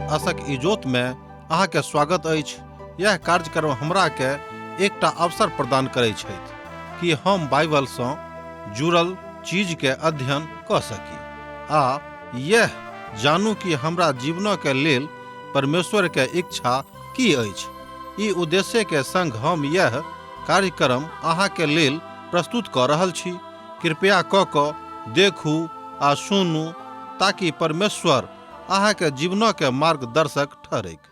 आशक इजोत में अहाँ के स्वागत अछि। यह कार्यक्रम हमरा के एकटा अवसर प्रदान करै छथि कि हम बाइबल सँ जुड़ल चीज के अध्ययन क सकी आ यह जानू कि हमरा जीवन के लेल परमेश्वर के इच्छा की अछि। ई उद्देश्य के संग हम यह कार्यक्रम अहाँ के लेल प्रस्तुत क रहल छी। कृपया क क देखू आ सुनू ताकि परमेश्वर अहाँ के जीवन के मार्गदर्शक ठहरैक।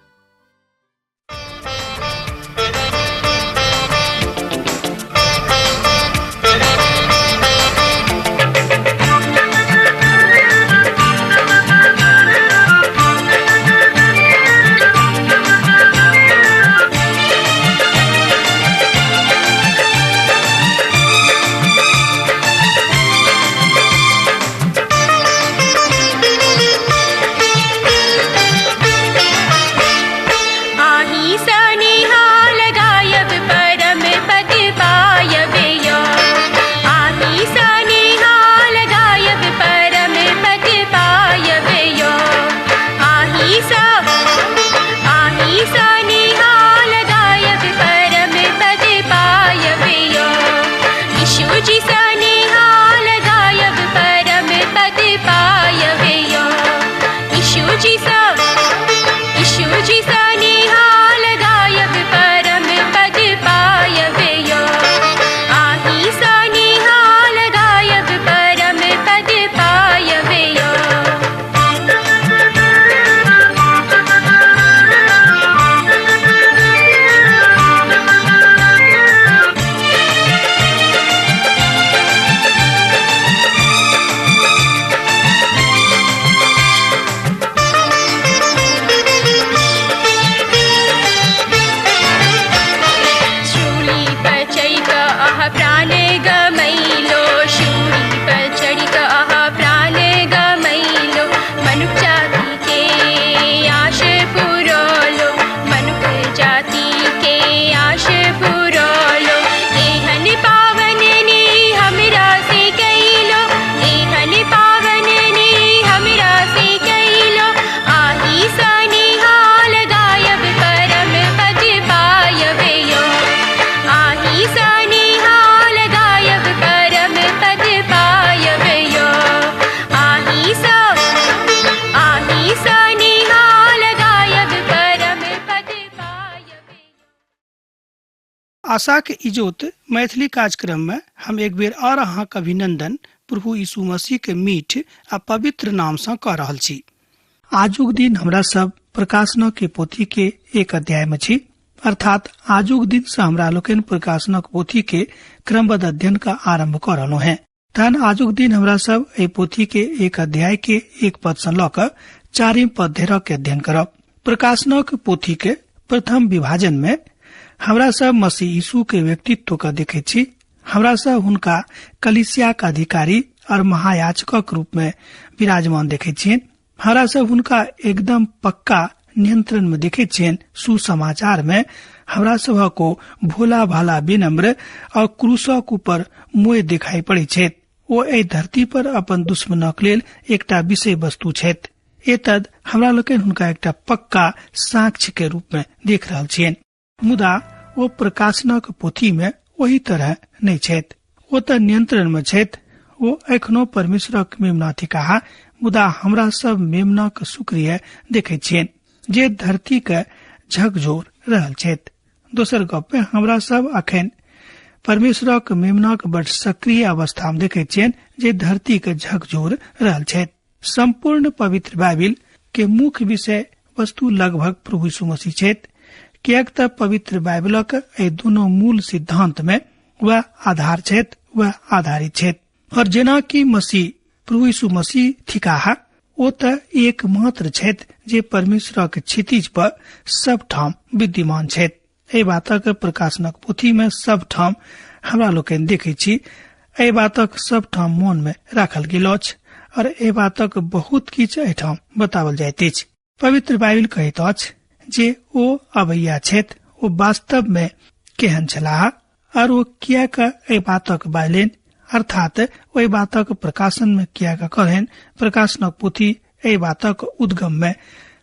आही सनिहाल गायब परम पद पायब यो। आही सनिहाल गायब परम पद पायब यो। आही स आही सनिहाल गायब परम पद पायब यो। यीशु जी सनिहाल गायब परम पद पायब यो। यीशु जी स यीशु जी सनिहाल गायब परम पद पायब यो। आही सनिहाल गायब परम पद पायब यो। शूली पर चढ़ि कऽ अहाँ प्राण गमैलो। शूली पर चढ़ि कऽ अहाँ प्राण गमैलो। मनुख जाति के आश पुरौलो। मनुख जाति के आश पुरौलो। एहन पावन ने हमरा से कैलो। एहन पावन ने हमरा से कैलो। आही सनिहाल गायब परम पद पायब यो। आही सनिहाल गायब परम पद पायब यो। आही स आही सनिहाल गायब परम पद पायब यो। आशाक इजोत मैथिली कार्यक्रम में हम एक बेर और अहाँक अभिनंदन प्रभु यीशु मसीह के मीठ आ पवित्र नाम सँ कऽ रहल छी। आजुक दिन हमरा सब प्रकाशनक के पोथी के एक अध्याय में छी, अर्थात आजुक दिन से हमरा लोकनि प्रकाशनक पोथी के क्रमबद्ध अध्ययन का आरंभ कऽ रहलहुँ हैं। तहन आजुक दिन हमरा सब एहि पोथी के एक अध्याय के एक पद सँ लऽ कऽ चारिम पद धरि के अध्ययन करब। प्रकाशनक पोथी के प्रथम विभाजन में हमरा सब मसीह यीशु के व्यक्तित्व के देखैत छी। हमरा सब हुनका कलीसियाक अधिकारी और महायाजकक रूप में विराजमान देखैत छियनि। हमरा सब हुनका एकदम पक्का नियंत्रण में देखैत छियनि। सुसमाचार में हमरा सभक ओ भोला भाला विनम्र और क्रूसक ऊपर मोय दिखाई पड़ैत छथि। ओ एहि धरती पर अपन दुश्मनक लेल एकटा विषय वस्तु छथि। एतद हमरा लोकनि हुनका एकटा पक्का साक्ष्य के रूप में देख रहल छियनि। मुदा ओ प्रकाशनक पोथी में ओहि तरह नहि छथि। ओ तऽ नियंत्रण में छथि। ओ एखनो परमेश्वरक मेमना थिकाह, मुदा हमरा सब मेमनाक सक्रिय देखैत छियनि जे धरती के झकझोर रहल छथि। दोसर गप में हमरा सब अखन परमेश्वरक मेमनाक बड सक्रिय अवस्था में देखैत छियनि जे धरती के झकझोर रहल छथि। संपूर्ण पवित्र बाइबिल के मुख्य विषय वस्तु लगभग प्रभु यीशु मसीह छथि, किएक तऽ पवित्र बाइबिलक एहि दुनू मूल सिद्धांत में वह आधार छथि, वह आधारित छथि। और जेना कि मसीह प्रभु यीशु मसीह थिकाह, ओ तऽ एकमात्र छथि जे परमेश्वरक क्षितिज पर सब ठाम विद्यमान छथि। एहि बातक प्रकाशनक पोथी में सब ठाम हमरा लोकनि देखैत छी। एहि बातक सब ठाम मोन में राखल गेल अछि और एहि बातक बहुत किछु एहिठाम बताओल जाइत अछि। पवित्र बाइबिल कहैत अछि जे ओ अबैया छथि, ओ वास्तव में केहन छलाह और ओ किएक एहि बातक बाजलनि, अर्थात ओहि बातक प्रकाशन में किएक कहलनि। प्रकाशनक पोथी एहि बातक उद्गम में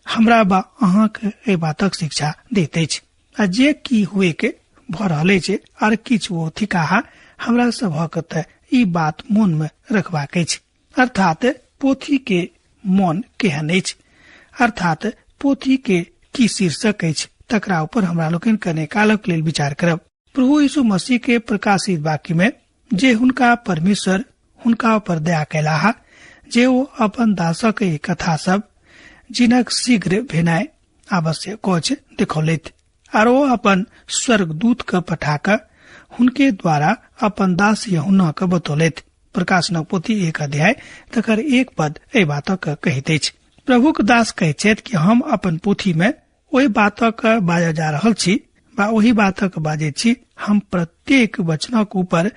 हमरा बा अहाँके एहि बातक शिक्षा दैत अछि आ जे की हुए के भऽ रहल अछि आर किछु ओ थिकाहा, हमरा सभक तऽ ई बात मोन मे रखबाक अछि। अर्थात पोथी के मोन केहन अछि, अर्थात पोथी के की शीर्षक अछि, तकरा ऊपर हमरा लोकनि कने कालक लेल विचार करब। प्रभु यीशु मसीह के प्रकाशित वाक्य में जे हुनका परमेश्वर हुनका ऊपर दया कयलाह, जे ओ अपन दासक ई कथा सब जिनक शीघ्र भेनाइ आवश्यक अछि देखौलथि, आर ओ अपन स्वर्गदूत के पठा कऽ हुनके द्वारा अपन दास यूहन्ना के बतौलथि। प्रकाशनक पोथी 1 अध्याय तकर 1 पद एहि बातक कहैत अछि। प्रभुक दास कहैत छथि कि हम अपन पोथी में ओहि बातक बाजऽ जा रहल छी वा ओहि बातक बाजैत छी। हम प्रत्येक वचनक ऊपर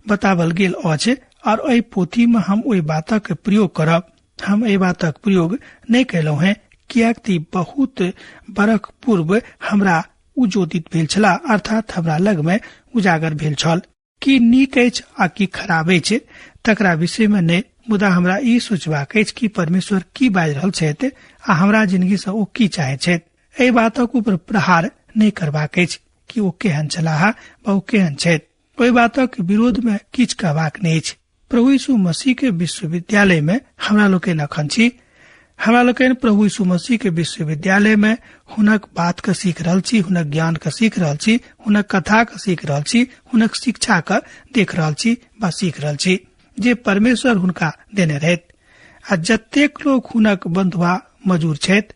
बतावल गेल अछि और एहि पोथी में हम ओहि बातक प्रयोग करब। हम एहि बातक प्रयोग नहि कयलहुँ हैं, किएक त बहुत बरख पूर्व हमरा उज्जोतित भेल छला, अर्थात हमरा लग में उजागर भेल छल कि नीक अछि आ कि खराब अछि तकरा विषय में नहि, मुदा हमरा ई सोचबाक अछि कि परमेश्वर की बाजि रहल छथि आ हमरा जिंदगी से ओ की चाहैत छथि। एहि बातक ऊपर प्रहार नहि करबाक अछि कि ओ केहन छलाह वा ओ केहन छथि। ओहि बातक विरोध में किछु कहबाक नहि अछि। प्रभु यीशु मसीह के विश्वविद्यालय में हमरा लोकनि अखन छी। हमरा लोकनि प्रभु यीशु मसीह के विश्वविद्यालय में हुनक बात के सीख रहल छी, हुनक ज्ञान के सीख रहल छी, हुनक कथा के सीख रहल छी, हुनक शिक्षा के देख रहल छी वा सीख रहल छी जे परमेश्वर हुनका देने रहैत। आ जतेक लोक हुनक बंधुआ मजूर छथि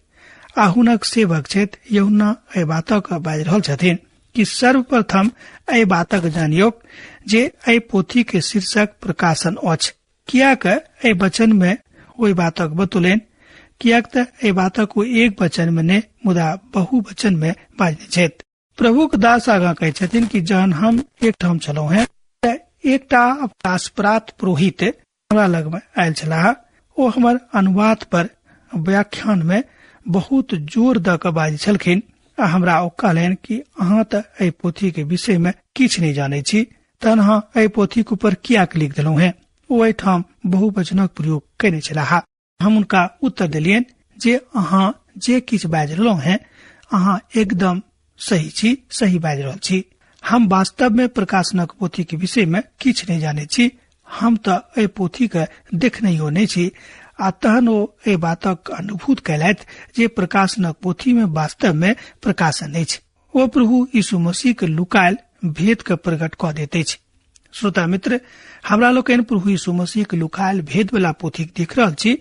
आ हुनक सेवक छथि, यूहन्ना एहि बातक बाजि रहल छथिन कि सर्वप्रथम एहि बातक जानियौक जे एहि पोथी के शीर्षक प्रकाशन अछि, कियाक एहि वचन में ओहि बातक बतौलनि, कियाक त एहि बातक ओ एक वचन में नहि मुदा बहुवचन में बाजने छथि। प्रभुक दास आगाँ कहै छथिन कि जहन हम एकठाम छलहुँ हेँ त एकटा अवकाश प्राप्त पुरोहित हमरा लग में आयल छलाह। ओ हमर अनुवाद पर व्याख्यान में बहुत जोर दऽ कऽ बाजै छलखिन आ हमरा ओ कहलनि कि अहाँ तऽ एहि पोथी के विषय में किछु नहि जानै छी, तहन अहाँ एहि पोथी के ऊपर कियाक लिख देलहुँ हेँ। ओ एहिठाम बहुवचनक प्रयोग कयने छलाह। हम हुनका उत्तर देलियनि जे अहाँ जे किछु बाजि रहलहुँ हेँ अहाँ एकदम सही छी, सही बाजि रहल छी। हम वास्तव में प्रकाशनक पोथी के विषय में किछु नहि जानै छी, हम तऽ एहि पोथी के देखनैयो नहि छी। आ तहन ओ एहि बातक अनुभूत कयलथि जे प्रकाशनक पोथी में वास्तव में प्रकाशन अछि। ओ प्रभु यीशु मसीह के लुकायल भेद के प्रकट कऽ दैत अछि। श्रोता मित्र, हमरा लोकनि प्रभु यीशु मसीह के लुकायल भेद वाला पोथी देख रहल छी।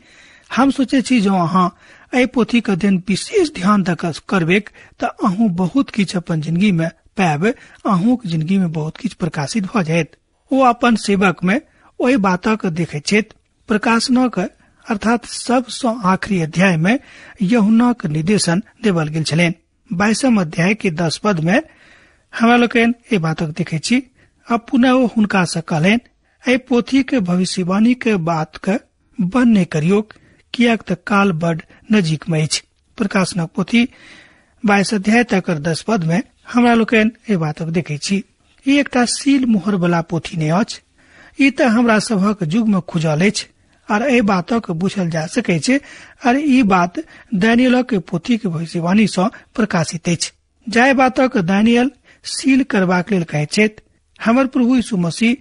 हम सोचै छी जँ अहाँ एहि पोथी के अध्ययन विशेष ध्यान दऽ कऽ करबैक तऽ अहूँ बहुत किछु अपन जिंदगी में पायब, अहूँक जिंदगी में बहुत किछु प्रकाशित भऽ जायत। ओ अपन सेवक में ओहि बातक देखैत छथि। प्रकाशनक अर्थात सबसँ आखिरी अध्याय में यूहन्नाक निर्देशन देवल गेल छलनि। 22 अध्याय के 10 पद में हमरा लोकनि एहि बातक देखैत छी। अब पुनः ओ हुनका से कहलनि, एहि पोथी के भविष्यवाणी के बात के बंद नहि करियौक, किएक तऽ काल बड नजीक में अछि। प्रकाशनक पोथी 22 अध्याय तकर 10 पद में हमरा लोकनि एहि बातक देखैत छी। ई एकटा सील मोहर वाला पोथी नहि अछि, ई तऽ हमरा सभक युग में खुजल अछि आर एहि बातक बुझल जा सकै छै। आर ई बात दानियलक पोथी के भविष्यवाणी सँ प्रकाशित अछि। जाहि बातक दानियल सील करबाक लेल कहैत छथि, हमर प्रभु यीशु मसीह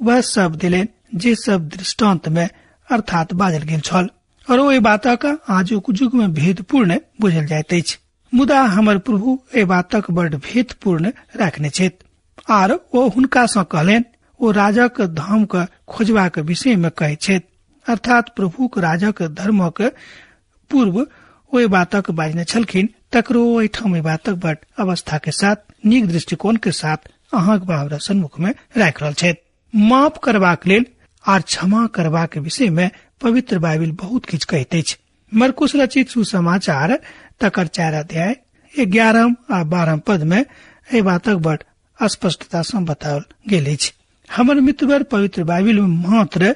वह सब देलनि जे सब दृष्टांत में अर्थात बाजल गेल छल, और ओहि बातक आजुक युग में भेदपूर्ण बुझल जाइत अछि। मुदा हमर प्रभु एहि बातक बड भेदपूर्ण राखने छथि। आर ओ हुनका सँ कहलनि, ओ राजक धाम के खोजबाक विषय में कहैत छथि, अर्थात प्रभुक राजक धर्मक पूर्व ओहि बातक बाजने छलखिन, तकरो एहिठाम एहि बातक बड अवस्था के साथ नीक दृष्टिकोण के साथ अहाँक बा हमरा सन्मुख में राखि रहल छथि। माफ करबाक लेल आर क्षमा करबाक विषय में पवित्र बाइबिल बहुत किछु कहैत अछि। मरकुस रचित सुसमाचार तकर 4 अध्याय 11 आ 12 पद में एहि बातक बड स्पष्टता सँ बताओल गेल अछि। हमर मित्रवर, पवित्र बाइबिल में मात्र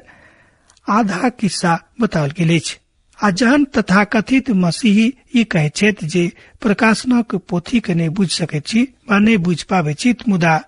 आधा किस्सा बताओल गेल अछि। आ जहन तथाकथित मसीही ई कहैत छथि जे प्रकाशनक पोथी के नहि बुझि सकैत छी वा नहि बुझि पाबैत छी, मुदा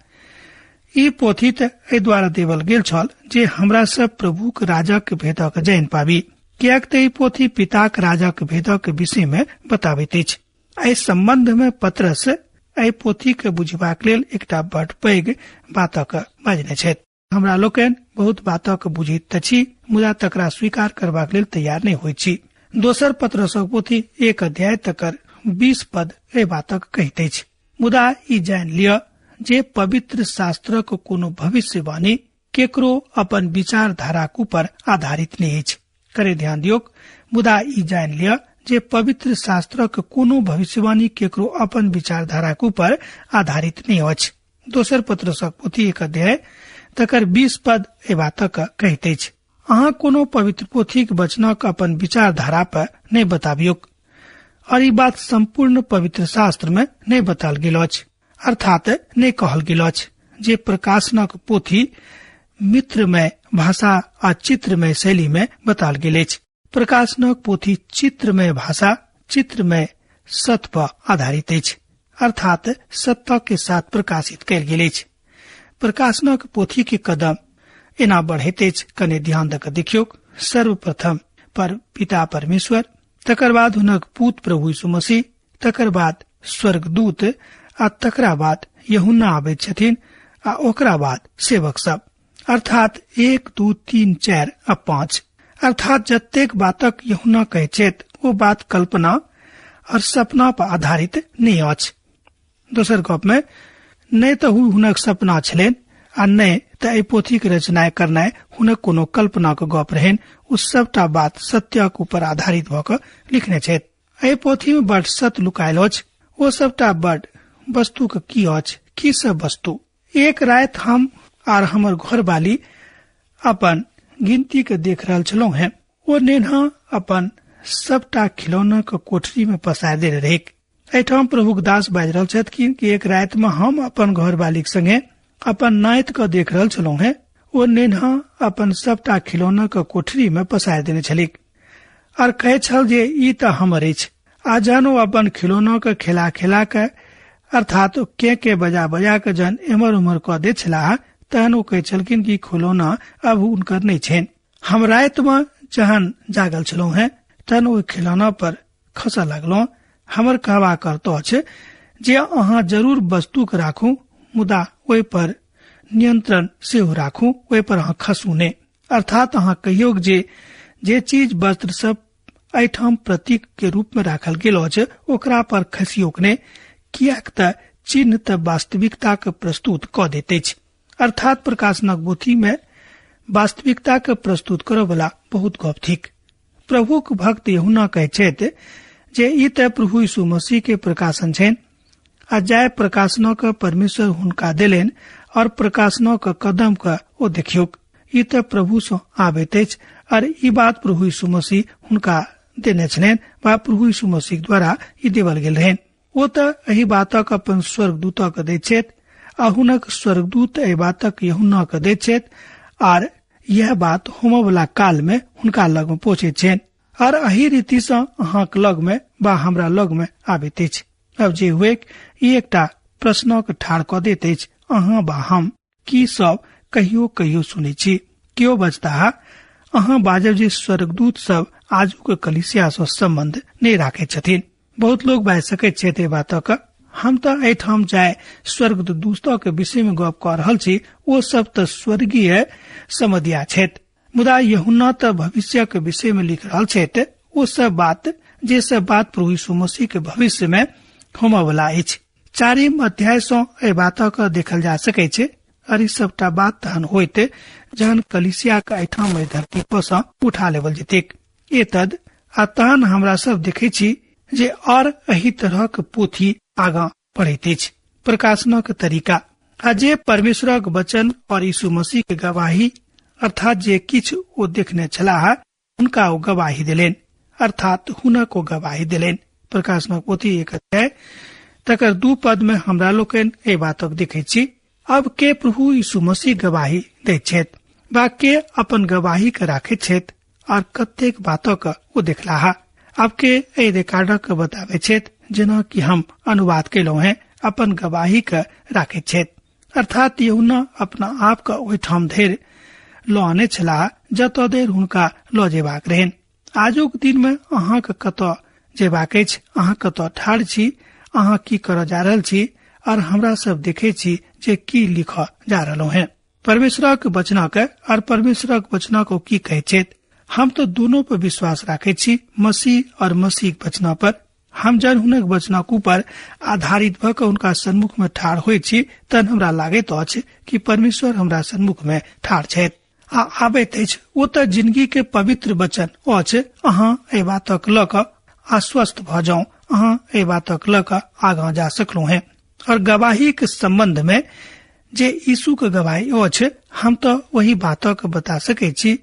ई पोथी तऽ एहि द्वारा देवल गेल छल जे हमरा सब प्रभुक राजक भेदक जानि पाबी। किएक तऽ ई पोथी पिताक राजक भेदक विषय मे बताबैत अछि। एहि सम्बन्ध मे पतरस एहि पोथी के बुझबाक लेल एकटा बड पैघ बातक बाजने छथि। हमरा लोकनि बहुत बातक बुझैत अछि, मुदा तकरा स्वीकार करबाक लेल तैयार नहि होइत छी। दोसर पतरसक पोथी 1 अध्याय तकर 20 पद एहि बातक कहैत अछि, मुदा ई जानि लिअ जे पवित्र शास्त्रक कोनो भविष्यवाणी केकरो अपन विचारधाराक ऊपर आधारित नहि अछि। करे ध्यान दियौक, मुदा ई जानि लिअ जे पवित्र शास्त्रक कोनो भविष्यवाणी केकरो अपन विचारधाराक ऊपर आधारित नहि अछि। दोसर पतरसक पोथी 1 अध्याय तकर 20 पद एहि बातक कहैत अछि, अहाँ कोनो पवित्र पोथीक वचनक अपन विचारधारा पर नहि बताबियौक, और ई बात संपूर्ण पवित्र शास्त्र में नहि बताल गेल अछि, अर्थात नहि कहल गेल अछि जे प्रकाशनक पोथी मित्रमय भाषा आ चित्रमय शैली में बताल गेल अछि। प्रकाशनक पोथी चित्रमय भाषा चित्रमय सत्य पर आधारित अछि, अर्थात सत्य के साथ प्रकाशित कयल गेल अछि। प्रकाशनक पोथी के कदम एना बढ़ैत अछि, कने ध्यान दऽ कऽ देखियौक। सर्वप्रथम पर पिता परमेश्वर, तकर बाद हुनक पूत प्रभु यीशु मसीह, तकर बाद स्वर्गदूत आ तकरा बाद यूहन्ना आबैत छथिन आ ओकरा बाद सेवक सब, अर्थात 1 2 3 4 आ 5। अर्थात जतेक बातक यूहन्ना कहैत छथि ओ बात कल्पना और सपना पर आधारित नहि अछि। दोसर गप में नहि तऽ हुनक सपना छलनि आ नहि तऽ एहि पोथीक रचना करनाइ हुनक कोनो कल्पनाक गप रहनि। ओ सबटा बात सत्यक ऊपर आधारित भऽ कऽ लिखने छथि। एहि पोथी में बड सत्य लुकायल अछि। ओ सबटा बड वस्तुक की अछि, की सब वस्तु। एक राति हम आर हमर घरवाली अपन गिनती के देख रहल छलहुँ हें। ओ नेन्हा अपन सबटा खिलौना के कोठरी में पसारि देने रहैक। एहिठाम प्रभुक दास बाजि रहल छथि कि एक राति में हम अपन घरवालीक संगे अपन नाति के देख रहल छलहुँ हें। ओ नेन्हा अपन सबटा खिलौना के कोठरी में पसारि देने छलिक और कहै छल जे ई तऽ हमर अछि। आ जहन ओ अपन खिलौना के खेला खेला के अर्थात के के बजा बजा के जहन एम्हर उम्हर कऽ दैत छलाह तहन ओ कहै छलखिन कि खिलौना अब हुनकर नहि छनि। हम राति में जहन जागल छलहुँ हें तहन ओहि खिलौना पर खसऽ लगलहुँ। हमर कहबाक अर्थ अछि जे अहाँ जरूर वस्तुक राखू, मुदा ओहि पर नियंत्रण सेहो राखू, ओहि पर अहाँ खसू नहि। अर्थात अहाँ कहियौ जे चीज वस्त्र सब एहिठाम प्रतीक के रूप में राखल गेल अछि ओकरा पर खसियोक नहि, किएक तऽ चिन्ह तऽ वास्तविकता के प्रस्तुत कऽ दैत अछि। अर्थात प्रकाशनक पोथी में वास्तविकता के प्रस्तुत करऽ वाला बहुत गप थिक। प्रभुक भक्त यूहन्ना कहै छथि जे ई तऽ प्रभु यीशु मसीह के प्रकाशन छनि आ जाय प्रकाशनक परमेश्वर हुनका देलनि और प्रकाशनक कदम के ओ देखियौक। ई तऽ प्रभु सँ आबैत अछि और ई बात प्रभु यीशु मसीह हुनका देने छलनि वा प्रभु यीशु मसीह द्वारा ई देवल गेल रहनि। ओ तऽ एहि बातक अपन स्वर्गदूतक दैत छथि आ हुनक स्वर्गदूत एहि बातक यूहन्ना के दैत छथि आर यह बात होमयवला काल में हुनका लग में पहुँचैत छनि और एहि रीति सँ अहाँक लग में वा हमरा लग में आबैत अछि। अब जे हुए ई एकटा प्रश्नक ठाढ़ कऽ दैत अछि, अहाँ वा हम की सब कहियो कहियो सुनै छी। केओ बजताह, अहाँ बाजब जे स्वर्गदूत सब आजुक कलीसिया सँ सम्बन्ध नहि राखैत छथिन। बहुत लोग बाजि सकैत छथि एहि बातक, हम तऽ एहिठाम जाय स्वर्गदूतक के विषय में गप कऽ रहल छी, ओ सब तऽ स्वर्गीय समधिया छथि। मुदा यूहन्ना तऽ भविष्यक विषय में लिख रहल छथि, ओ सब बात जे सब बात प्रभु यीशु मसीह के भविष्य में होमयवला अछि। 4 अध्याय सँ एहि बातक देखल जा सकै छै और ई सबटा बात तहन होइत जहन कलीसिया के एहिठाम एहि धरती पर सँ उठा लेवल जेतैक। एतद आ तहन हमरा सब देखै छी जे और एहि तरहक पोथी आगाँ बढ़ैत अछि। प्रकाशनक तरीका आ जे परमेश्वरक वचन और यीशु मसीह के गवाही अर्थात जे किछु ओ देखने छलाह हुनका ओ गवाही देलनि, अर्थात हुनक ओ गवाही देलनि। प्रकाशनक पोथी 1 अध्याय तकर 2 पद में हमरा लोकनि एहि बातक देखैत छी। अब के प्रभु यीशु मसीह गवाही दैत छथि वा के अपन गवाही के राखैत छथि और कतेक बातक ओ देखलाह। अब के एहि रिकॉर्डक बताबै छथि जेना कि हम अनुवाद केलहुँ हैं, अपन गवाही के राखैत छथि। अर्थात यूहन्ना अपना आप के ओहिठाम धरि लऽ आने छलाह जतऽ धरि हुनका लऽ जेबाक रहनि। आजुक दिन में अहाँके कतऽ जेबाक अछि, अहाँ कतऽ ठाढ़ छी, अहाँ की करऽ जा रहल छी और हमरा सब देखे छी जे की लिख जा रहलहुँ हैं। परमेश्वरक वचनक और परमेश्वरक वचनक ओ की कहै छथि। हम तो दोनों पर विश्वास राखे छी, मसीह और मसीह वचना पर। हम जब हुनक वचनक ऊपर आधारित भऽ कऽ हुनका सन्मुख में ठाढ़ होइ छी तहन हमरा लागैत अछि कि परमेश्वर हमरा सन्मुख में ठाढ़ छथि आ आबैत अछि। ओ तऽ जिंदगी के पवित्र वचन अछि। अहाँ एहि बातक लऽ कऽ आश्वस्त भऽ जाउ, अहाँ एहि बातक लऽ कऽ आगाँ जा सकलहुँ हैं। और गवाही के संबंध में जे यीशु के गवाही अछि, हम तऽ वही बातक बता सकै छी।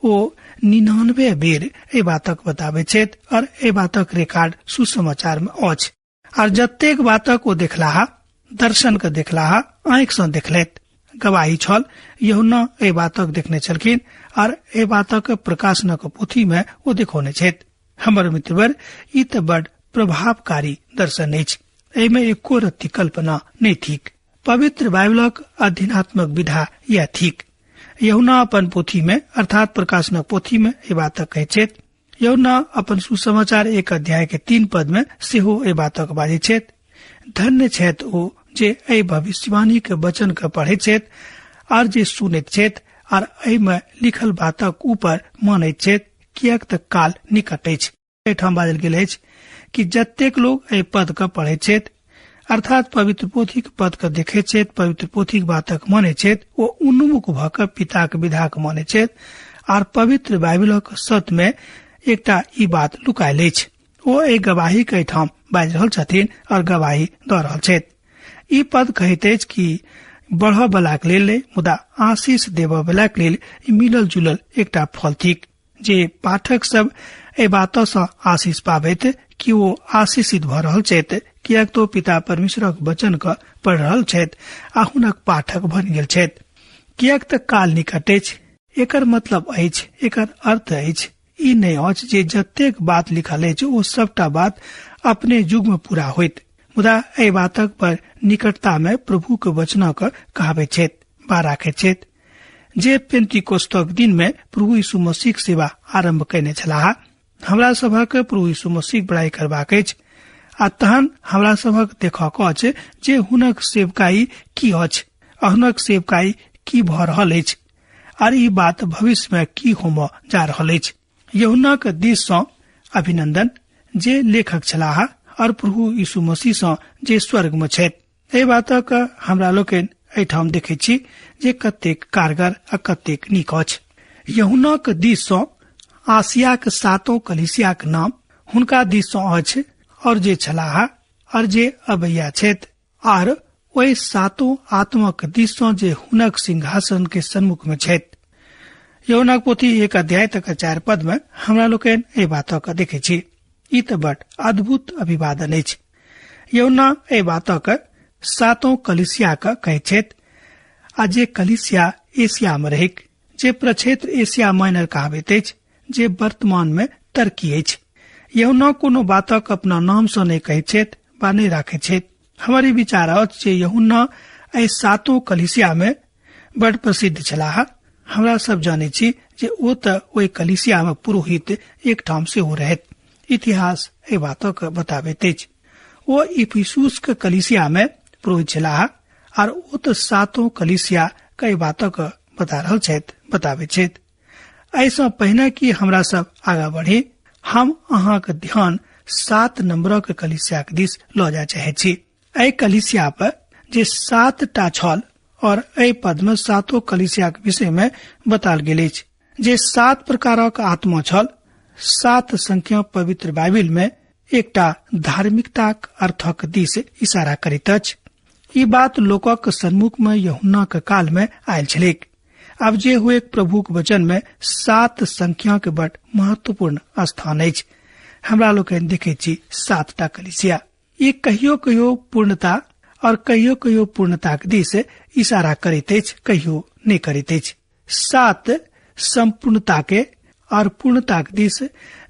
ओ 99 बेर एहि बातक बताबै छथि और एहि बातक रिकॉर्ड सुसमाचार में अछि। और जतेक बातक ओ देखलाहा, दर्शन के देखलाहा, आँखि सँ देखलथि, गवाही छल। यूहन्ना एहि बातक देखने छलखिन और एहि बातक प्रकाशनक पोथी में ओ देखौने छथि। हमर मित्रवर, ई तऽ बड प्रभावकारी दर्शन अछि, एहिमे एको रत्ती कल्पना नहि थिक। पवित्र बाइबलक अध्ययनात्मक विधा यह थिक। यूहन्ना अपन पोथी में अर्थात प्रकाशनक पोथी में एहि बातक कहै छथि। यूहन्ना अपन सुसमाचार 1 अध्याय के 3 पद में सेहो एहि बातक बाजै छथि। धन्य छथि ओ जे एहि भविष्यवाणी के वचन के पढ़ै छथि और जे सुनैत छथि और एहि में लिखल बातक ऊपर मानैत छथि, किएक तऽ काल निकट अछि। एहिठाम बाजल गेल अछि कि जतेक लोग एहि पद के पढ़ै छथि अर्थात पवित्र पोथीक पद के देखै छथि, पवित्र पोथीक बातक मानै छथि, ओ उन्मुख भऽ कऽ पिताक विधाक मानै छथि आर पवित्र बाइबलक सत में एकटा ई बात लुकायल अछि। ओ एहि गवाही के एहिठाम बाजि रहल छथिन और गवाही दऽ रहल छथि। ई पद कहैत अछि कि बढ़ऽ बलाक लेल नहि, मुदा आशीष देबऽ बलाक लेल ई मिलल जुलल एकटा फल थिक जे पाठक सब एहि बात सँ आशीष पाबैत कि ओ आशीषित भऽ रहल छथि, किएक तो पिता परमेश्वरक वचन के पढ़ि रहल छथि आ हुनक पाठक बनि गेल छथि। किएक तऽ काल निकट अछि। एकर मतलब अछि, एकर अर्थ अछि ई नहि अछि जे जतेक बात लिखल अछि ओ सबटा बात अपने युग में पूरा होइत, मुदा एहि बातक पर निकटता में प्रभु के वचनक कहबैत छथि बा राखैत छथि जे पेंतिकोस्तक दिन में प्रभु यीशु मसीहक सेवा आरंभ कयने छलाह। हमरा सभक प्रभु यीशु मसीहक बड़ाई करबाक अछि आ तहन हमरा सभक देखक अछि जे हुनक सेवकाई की अछि आ हुनक सेवकाई की भऽ रहल अछि आर ई बात भविष्य में की होमऽ जा रहल अछि। यूहन्नाक दिस सँ अभिनंदन जे लेखक छलाह और प्रभु यीशु मसीह सँ जे स्वर्ग में छथि। एहि बातक हमरा लोकनि एहिठाम देखैत छी जे कतेक कारगर आ कतेक नीक अछि। यूहन्नाक दिस सँ आसियाक सातों कलीसियाक नाम हुनका दिस सँ अछि और जे छलाह और जे अबैया छथि आर ओहि सातों आत्माक दिस सँ जे हुनक सिंहासन के सन्मुख में छथि। यूहन्नाक पोथी 1 अध्याय तक 4 पद में हमरा लोकनि एहि बातक देखैत छी। ई तऽ बड अद्भुत अभिवादन अछि। यूहन्ना एहि बातक सातों कलीसियाक कहैत छथि आ जे कलीसिया एशिया में रहैक, जे प्रक्षेत्र एशिया माइनर कहाबैत अछि, जे वर्तमान में टर्की अछि। यूहन्ना कोनो बातक अपना नाम सँ नहि कहैत छथि वा नहि राखैत छथि। हमर ई विचार अछि जे यूहन्ना एहि सातों कलीसिया में बड प्रसिद्ध छलाह। हमरा सब जानै छी जे ओ तऽ ओहि कलीसिया में पुरोहित एकठाम सेहो रहैत। इतिहास एहि बातक बताबैत अछि। ओ इफिसुस के कलीसिया में पुरोहित छलाह आर ओ तऽ सातों कलीसिया के एहि बातक बता रहल छथि, बताबैत छथि। एहिसँ पहिने कि हमरा सब आगाँ बढ़ी, हम अहाँक ध्यान 7 नंबरक कलीसियाक दिस लऽ जाय चाहैत छी। एहि कलीसिया पर जे 7 टा छल और एहि पद में सातों कलीसियाक विषय में बताल गेल अछि जे 7 प्रकारक आत्मा छल। 7 संख्या पवित्र बाइबिल में एकटा धार्मिकताक अर्थक दिस इशारा करैत अछि। ई बात लोकक सन्मुख में यूहन्नाक काल में आयल छलैक। आब जे हुए प्रभुक वचन में 7 संख्या के बड महत्वपूर्ण स्थान अछि। हमरा लोकनि देखैत छी 7 टा कलीसिया। ई कहियो कहियो पूर्णता और कहियो कहियो पूर्णताक दिस इशारा करैत अछि, कहियो नहि करैत अछि। 7 संपूर्णता के और पूर्णताक दिस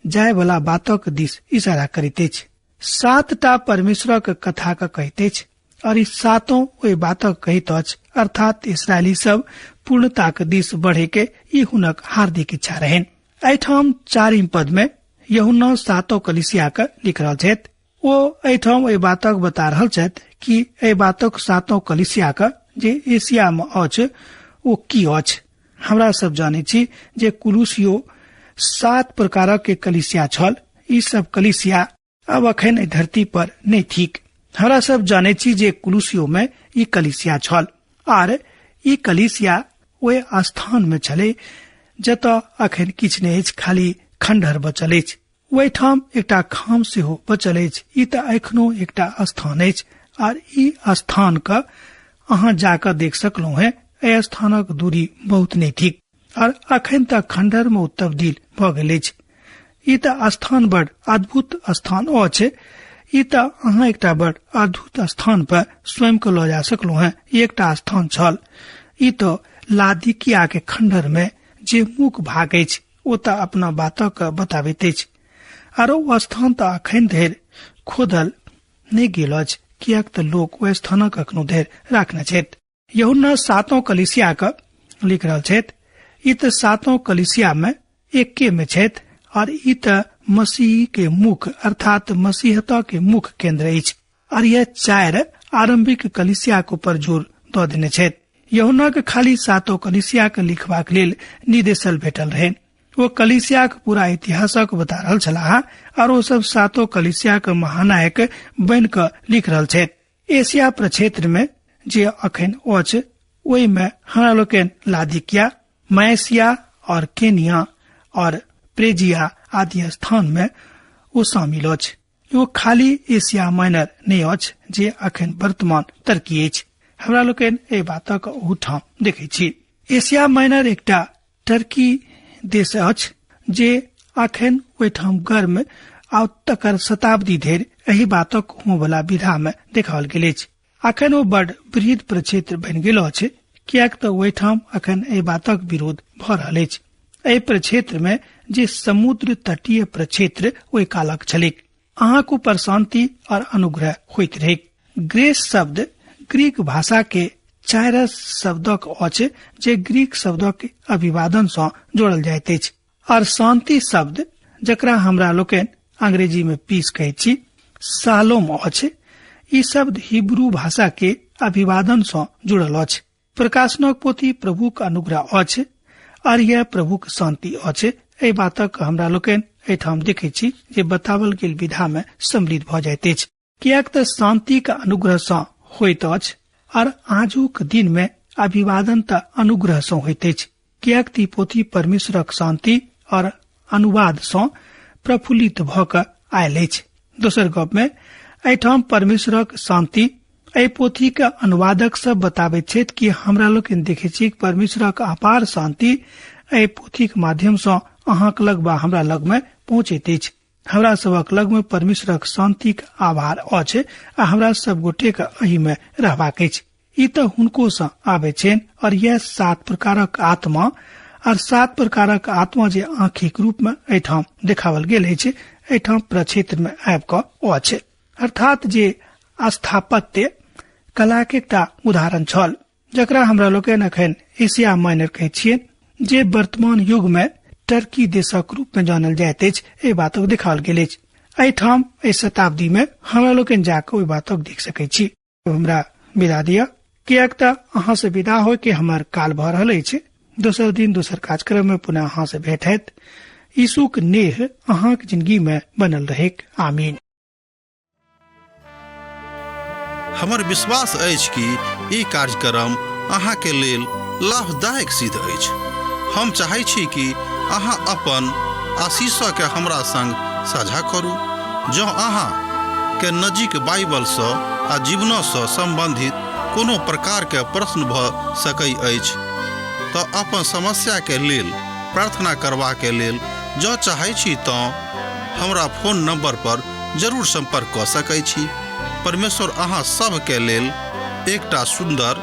जाय वाला बातक दिस इशारा करैत अछि। 7 टा परमेश्वरक कथा के कहैत अछि और ई सातों ओहि बातक कहैत अछि, अर्थात इसराइली सब पूर्णताक दिस बढ़े के ई हुनक हार्दिक इच्छा रहनि। एहिठाम चारिम पद में यहुना सातो कलिसिया के लिख रहल छथि। ओ एहिठाम एहि बातक बता रहल छथि कि एहि बातक सातो कलिसिया के जे एशिया में अछि ओ की अछि। हमरा सब जानै छी जे कुलुसियो 7 प्रकारक के कलिसिया छल। ई सब कलिसिया अब अखन एहि धरती पर नहि थिक। हमरा सब जानै छी जे कुलुसियो में ई कलिसिया छल आर ई कलिसिया ओहि स्थान में छलै जतऽ अखन किछु नहि अछि, खाली खंडहर बचल अछि। ओहिठाम एकटा खाम सेहो बचल अछि। ई तऽ एखनो एकटा स्थान अछि आर ई स्थान के अहाँ जाकऽ देख सकलहुँ हेँ। एहि स्थानक दूरी बहुत नहि थिक आर अखन तक खंडहर में ओ तब्दील भऽ गेल अछि। ई तऽ स्थान बड़ अद्भुत स्थान अछि। ई तऽ अहाँ एकटा बड़ अद्भुत स्थान पर स्वयं के लऽ जा सकलहुँ हेँ। ई एकटा स्थान छल। ई तऽ लादिकिया के खंडहर में जे मुख्य भाग अछि ओ तऽ अपना बातक बताबैत अछि। आर ओ स्थान तऽ अखन धरि खोदल नहि गेल अछि, किएक तऽ लोक ओहि स्थानक अखनो धरि राखने छथि। यूहन्ना सातों कलिसिया के लिख रहल छथि। ई तऽ सातों कलिसिया में एके में छथि और ई तऽ मसीह के मुख्य अर्थात मसीहता के मुख्य केंद्र अछि और यह 4 आरंभिक कलिसिया के ऊपर जोर दऽ देने छथि। यूहन्ना के खाली सातों कलिसिया के लिखबाक लेल निर्देशल भेटल रहे। ओ कलिसिया के पूरा इतिहासक बता रहल छलाह और ओ सब सातों कलिसिया के महानायक बनि कऽ लिख रहल छथि। एशिया प्रक्षेत्र में जे अखन अछि ओहि में हमरा लोकनि लादिकिया, मयसिया और केनिया और प्रेजिया आदि स्थान में ओ शामिल अछि। ओ खाली एशिया माइनर नहि अछि जे अखन वर्तमान टर्की अछि। हमरा लोकनि एहि बातक ओहूठाम देखै छी। एशिया माइनर एकटा टर्की देश अछि जे अखन ओहिठाम गर्म आ तकर शताब्दी धरि एहि बातक होमवला विधा में देखाओल गेल अछि। अखन ओ बड़ वृहद प्रक्षेत्र बनि गेल अछि, किएक तऽ ओहिठाम अखन एहि बातक विरोध भऽ रहल अछि। एहि प्रक्षेत्र में जे समुद्र तटीय प्रक्षेत्र ओहि कालक छलैक, अहाँक ऊपर शांति और अनुग्रह होइत रहैक। ग्रेस शब्द ग्रीक भाषा के चाइरस शब्दक अछि जे ग्रीक शब्दक अभिवादन सँ जोड़ल जाइत अछि। और शांति शब्द जकरा हमरा लोकनि अंग्रेजी में पीस कहै छी, सालोम अछि। ई शब्द हिब्रू भाषा के अभिवादन सँ जुड़ल अछि। प्रकाशनक पोथी प्रभुक अनुग्रह अछि और यह प्रभुक शांति अछि। एहि बातक हमरा लोकनि एहिठाम देखै छी जे बतावल गेल विधा में सम्मिलित भऽ जाइत अछि, किएक तऽ शांतिक अनुग्रह सँ होइत अछि और आजुक दिन में अभिवादन तऽ अनुग्रह सँ होइत अछि, किएक तऽ ई पोथी परमेश्वरक शांति और अनुवाद सँ प्रफुल्लित भऽ कऽ आयल अछि। दोसर गप में एहिठाम परमेश्वरक शांति एहि पोथी के अनुवादक सब बताबैत छथि कि हमरा लोकनि देखै छी परमेश्वरक अपार शांति एहि पोथीक माध्यम सँ अहाँक लग वा हमरा लग में पहुँचैत अछि। हमरा सबक लग में परमेश्वरक शांतिक आभार अछि आ हमरा सब गोटे के एहि में रहबाक अछि। ई तऽ हुनको सँ आबै छनि और यह 7 प्रकारक आत्मा और 7 प्रकारक आत्मा जे आँखिक रूप में एहिठाम देखावल गेल अछि, एहिठाम प्रक्षेत्र में आबि कऽ अछि। अर्थात जे स्थापत्य कला के एकटा उदाहरण छल जकरा हमरा लोकनि अखन एशिया माइनर कहै छियै, जे वर्तमान युग में टर्की देशक रूप में जानल जाइत अछि, एहि बातक देखाओल गेल अछि। एहिठाम एहि शताब्दी में हमरा लोकनि जाकऽ ओहि बातक देख सकै छी। हमरा विदा दिअ, किएक तऽ अहाँ से विदा होय के हमर काल भऽ रहल अछि। दोसर दिन दोसर कार्यक्रम में पुनः अहाँ से भेंट हैत। यीशुक नेह अहाँक जिंदगी में बनल रहेक। आमीन। हमर विश्वास अछि कि ई कार्यक्रम अहाँ के लेल लाभदायक सिद्ध अछि। हम चाहै छी कि अहाँ अपन आशीषके हमरा संग साझा करू। जँ अहाँ के नजीक बाइबलसँ आ जीवनसँ सम्बन्धित कोनो प्रकारके प्रश्न भऽ सकै अछि तऽ अपन समस्याके लेल प्रार्थना करबाके लेल जँ चाहै छी तँ हमरा फोन नंबर पर जरूर संपर्क कऽ सकै छी। परमेश्वर अहाँ सभके लेल एकटा सुन्दर,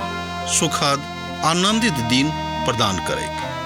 सुखद, आनंदित दिन प्रदान करैक।